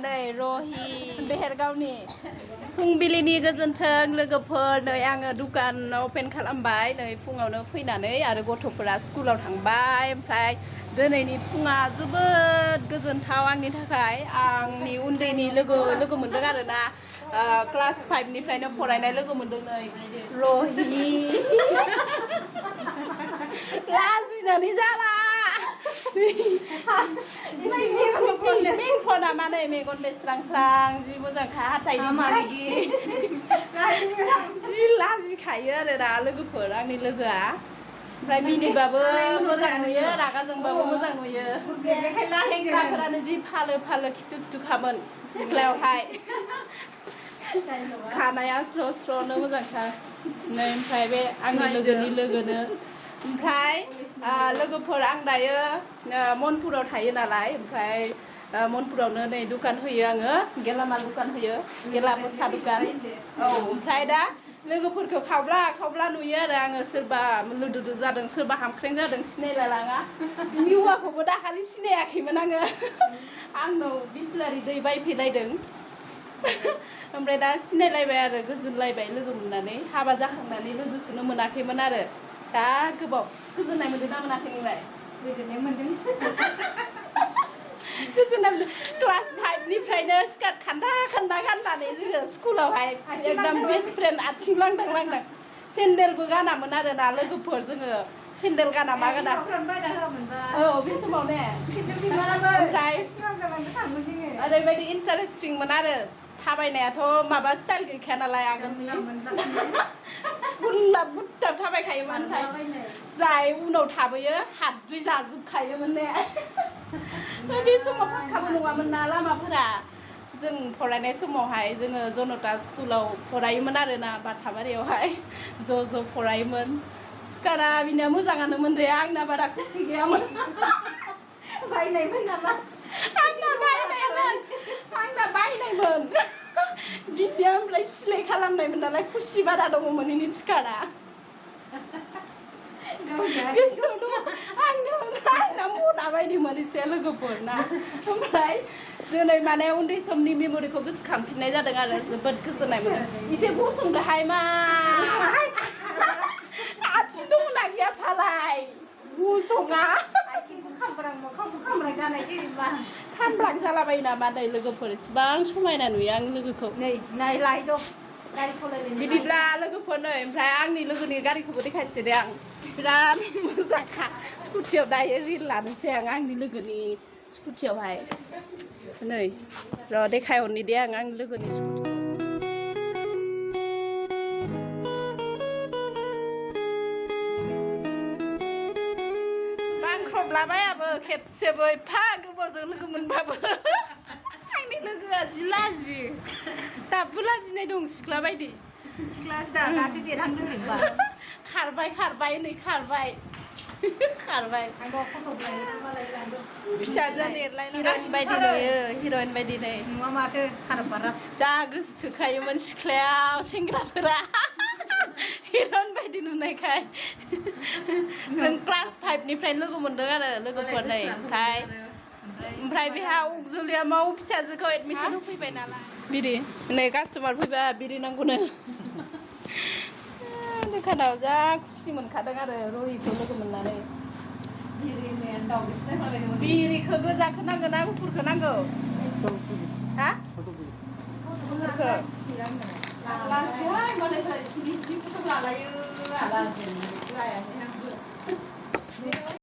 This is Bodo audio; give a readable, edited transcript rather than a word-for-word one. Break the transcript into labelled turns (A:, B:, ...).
A: नै रहि बेहेरगावनि फुंबिलिनि गोजोन्थों लोगोफोर नै आङो दुकान अपेन खालामबाय नै फुङावनो फैनानै आरो गथ'फोरा स्कुलाव थांबाय ओमफ्राय दिनैनि फुङा जोबोद गोजोनथाव आंनि थाखाय आंनि उन्दैनि लोगो मोनदों आरोना क्लास 5 निफ्रायनो फरायनाय लोगो मोनदों नै रहि लाजिनानै जाला मेगना माने मेगन बेस्रां-स्रां जि मोजांखा हाथाइनि मालिगि जि लाजिखायो आरो दा लोगोफोर आंनि लोगोआ ओमफ्राय मिनिबाबो मोजां नुयो रागा जोंबाबो मोजां नुयो सेंग्राफोरानो जि फालो खिथु-खिथुखामोन सिख्लायावहाय खानाया स्र'-स्र'नो मोजांथार नै ओमफ्राय बे आंनि लोगोनो ओमफ्राय लोगोफोर आं दायो मनपुराव थायो नालाय ओमफ्राय मनपुरावनो नै दुकान होयो आङो गेलामाल दुकान होयो गेलामाल साहा दुकान औ ओमफ्राय दा लोगोफोरखौ खावब्ला नुयो आरो आङो सोरबा लुदुदु जादों सोरबा हामख्रें जादों सिनायला लाङा बिनि हौवाखौबो दाखालि सिनायाखैमोन आङो आंनाव बिसलारि दै बायफैलायदों ओमफ्राय दा सिनायलायबाय आरो गोजोनलायबाय लोगो मोननानै हाबा जाखांनानै लोगोखौनो मोनाखैमोन आरो जा गोबाव गोजोननाय मोनदों ना मोनाखै नोंलाय गोजोननाय मोनदों गोजोननाय मोनदों क्लास 5 निफ्रायनो स्कार्ट खान्दा गाननानै जोङो स्कुलावहाय एकदम बेस्ट फ्रेन्ड आथिं लांदां सेन्देलबो गानामोन आरो ना लोगोफोर जोङो सेन्देल गाना मा गाना औ बे समाव ने ओमफ्राय ओरैबायदि इन्टारेस्टिंमोन आरो थाबायनायाथ' माबा स्टाइल गैखाया नालाय आगोलनि गुल्लाब गुत्ताब थाबायखायोमोन ओमफ्राय जाय उनाव थाबोयो हाद्रि जाजोबखायोमोन ने बे समाव फाक्काबो नङामोन ना लामाफोरा जों फरायनाय समावहाय जोङो जनता स्कुलाव फरायोमोन आरोना बाथाबारियावहाय ज' फरायोमोन स्कार्टआ बिनिया मोजाङानोमोन दे आंना बारा खुसि गैयामोन बायनायमोन नामा आंना बायनायमोन बिनिया ओमफ्राय सिलाय खालामनायमोन नालाय खुसि बारा दङमोन इनि स्कार्टआ गोसोआव दङ आंना मना बायदिमोन एसे लोगोफोर ना ओमफ्राय दिनै माने उन्दै समनि मेम'रिखौ गोसोखांफिननाय जादों आरो जोबोद गोजोननाय मोनो एसे गसंदोहाय मा आथिं दंना गैया फालाय गसङा आथिंबो खामब्रां जानाय जेनेबा खामब्रां जालाबायो नामा नै लोगोफोर इसिबां समायना नुयो आं लोगोखौ नै नायलाय दं गारि सालायलायनो बिदिब्ला लोगोफोर नै ओमफ्राय आंनि लोगोनि गारिखौबो देखायनोसै दे आं बिराद मोजांखा स्कुटियाव दायो रिल लानोसै आं आंनि लोगोनि स्कुटियावहाय नै र' देखायहरनि दे आं आंनि लोगोनि स्कुटिखौ बांख्रबलाबायाबो खेबसेबो एफा गोबावजों लोगो मोनबाबो आंनि लोगोआ जि लाजि दाबो लाजिनाय दं सिख्ला बायदि दासो देरहांदों जेनेबा खारबाय नै खारबाय फिसाजोआ लिरलायनाय हिर'इन बायदि नै नुवा माथो खारबारा जा गोसो थोखायोमोन सिख्लायाव सेंग्राफोरा हिर'इन बायदि नुनायखाय जों क्लास 5 निफ्रायनो लोगो मोनदों आरो लोगोफोर नै ओमफ्राय बेहा अगजुलियामाव फिसाजोखौ एडमिसन होफैबाय नालाय बिदि नै कास्टमार फैबा बिदि नांगौनो दखानाव जा खुसि मोनखादों आरो रहिखौ लोगो मोननानै बिरिखौ गोजाखौ नांगौ ना गुफुरखौ नांगौ हा लाजिहाय मालायफ्रा इसि फट' लालायो